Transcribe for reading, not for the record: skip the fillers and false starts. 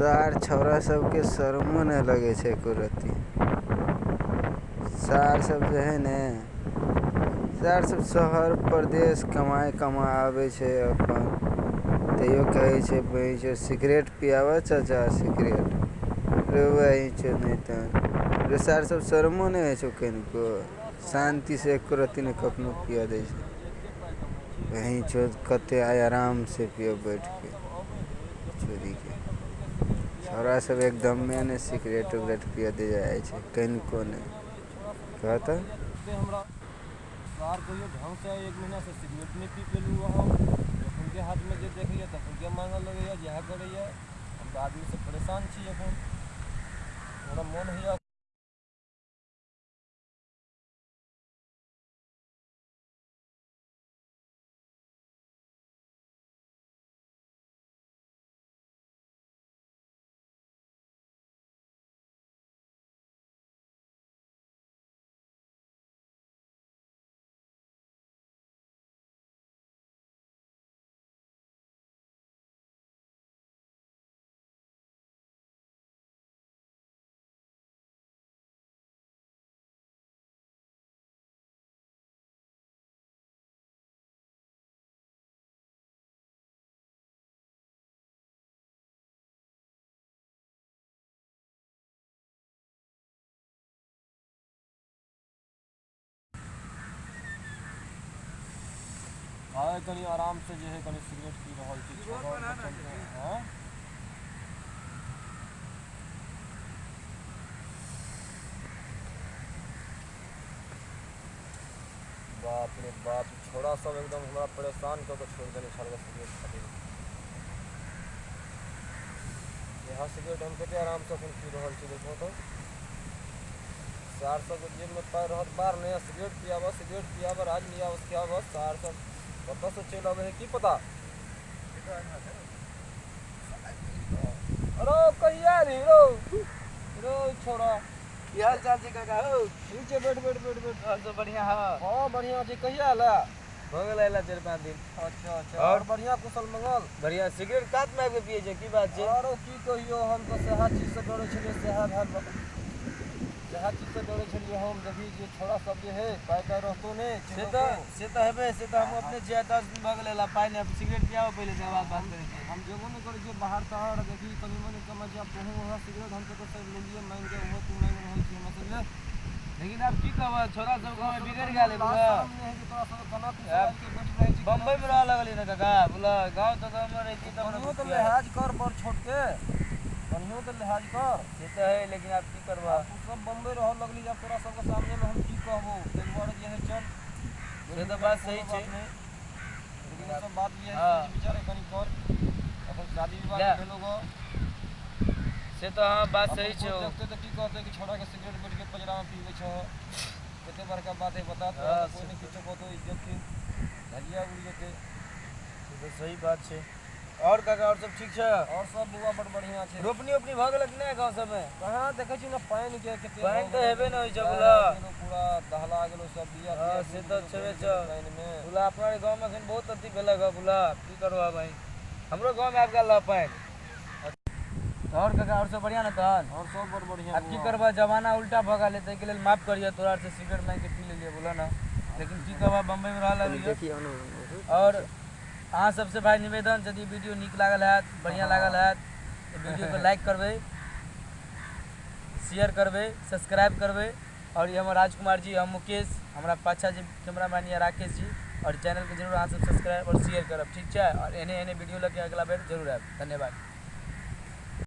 सार छौड़ा सबके शरमो ने लगे छै एको रती। सार सब जे है ने, सार सब शहर परदेश कमाए कमा आवे छै अपन। तैयो कहे छै बहिन सिगरेट पियाबा चाचा सिगरेट। रे बहिन नहीं त सार सब शरमो ने होय छो कनिको। शांति से एको रती ने कखनो पिया दे छै। बहिन चोद कते आय आराम से पियो बैठ के। चोरी के छौड़ा सब एकदमे ने सिगरेट उगरेट पिया दे जाय छै कनिको ने। कहता हमरा सार कहियो ढंग से एक महीना से सिगरेट नहीं पी पेलू हम। जखन के हाथ में जे देखैया तखन के मांगऽ लगैया, जएह करैया। हम तऽ आदमी से परेशान छी एखन। हमरा मोन होइया आइ कनि आराम से जे है कनि सिगरेट पी रहल छी। हाँ बाप रे बाप, छोड़ा सब एकदम हमरा परेशान कऽ के छोड़ि देने छल सिगरेट खातिर। यहाँ सिगरेट हम कते आराम से अखन पी रहल छी। देखो तो सार सबके जेब में पाइ रहत बार नहीं, सिगरेट पियाबऽ राज नहीं आबऽ खियाबऽ। सार सब कतऽ से चलि अबै है की पता। अरे कहिया रे रो रो छोड़ा, की हाल चाल छै काका हो? ठीक छै, बैठ बैठ बैठ बैठ। और सब बढ़िया है? हाँ बढ़िया छै। कहिया आयल? भऽ गेल अयला 4-5 दिन। अच्छा अच्छा, और बढ़िया कुशल मंगल? बढ़िया। सिगरेट कात में आबि के पियै छै, की बात छै? आरो की कहियो, हम तऽ सएह चीज से डरै छलियै, सएह भेल। सएह चीज से डरै छलियै हम। देखी जे छोड़ा सब जे है पाइ ताइ रहतो नहि। से तऽ हेबे, से तऽ हम अपने छियै। 10 दिन भऽ गेल अयला, पाइ नहि। सिगरेट पियाबऽ पहिले, तकर बाद बात करै छियै। हम जेबो नहि करै छियै बाहर ताहर। देखी कनि मनि कमाइ छियै। आब तोहूँ वएह सिगरेट हम ककरो से लेलियै माँगि के, ओहो तू माँगि रहल छी हमरा से ले। लेकिन आब की कहबऽ, छोड़ा सब गाँव में बिगड़ि गेल है। बम्बई में रह लगलियै ने काका, बोला गाँव तऽ गाँव में रहितियै तब कनियो तऽ लिहाज कर, बड़ छोट के कनियो तऽ लिहाज कर। से तऽ है, लेकिन आब की करबऽ। तू सब बम्बई रह लगली, आब तोरा सबके सामने में हम की कहबो। ताहि दुआरे जे है चल। से तऽ बात सही छै, लेकिन सब बात जे है विचारे कनि कर। अखन शादी विवाह भेलो गो। से तऽ हाँ बात सही छै। देखते तऽ की कहते कि छोड़ा के सिगरेट बैठ के पजरा में पीबै छह। कते बड़का बात है बता। तोरा कोइ नहि किछो कहतो, इज्जत के धजिया उड़ि जेतै। से तऽ सही बात छै। और काका और सब ठीक छै? और सब बौआ बड़ बढ़िया छै। रोपनी उपनी भऽ गेलक नहि गाँव सबमे? कहाँ देखै छी ने पानि के कते। पानि तऽ हेबे नहि होइ छै बोला, पूरा दहला गेलो सब बिया। से तऽ छेबे छै बोला। अपना गाँव में अखन बहुत अथी भेलक हँ बोला, की करबऽ भाई। हमरो गाँव में आबि गेल पानि। और काका और सब बढ़िया ने तहन? और सब बड़ बढ़िया। आब की करबऽ, जमाना उल्टा भऽ गेल है, ताहिके लेल माफ करियऽ। तोरा से सिगरेट माँगि के पी लेलियै बोला ने, लेकिन की कहबऽ बम्बई में रह लगलियै। और अहाँ सबसे भाई निवेदन, यदि वीडियो नीक लागल हैत, बढ़िया लागल हैत, तऽ वीडियो के लाइक करबै, शेयर करबै, सब्सक्राइब करबै। और ई हमर राजकुमार जी, हम मुकेश, हमरा पाछा जे कैमरामैन यऽ राकेश जी। और चैनल के जरूर अहाँ सब सब्सक्राइब और शेयर करब, ठीक छै? और एहने एहने वीडियो लऽ के अगला बेर जरूर आयब। धन्यवाद।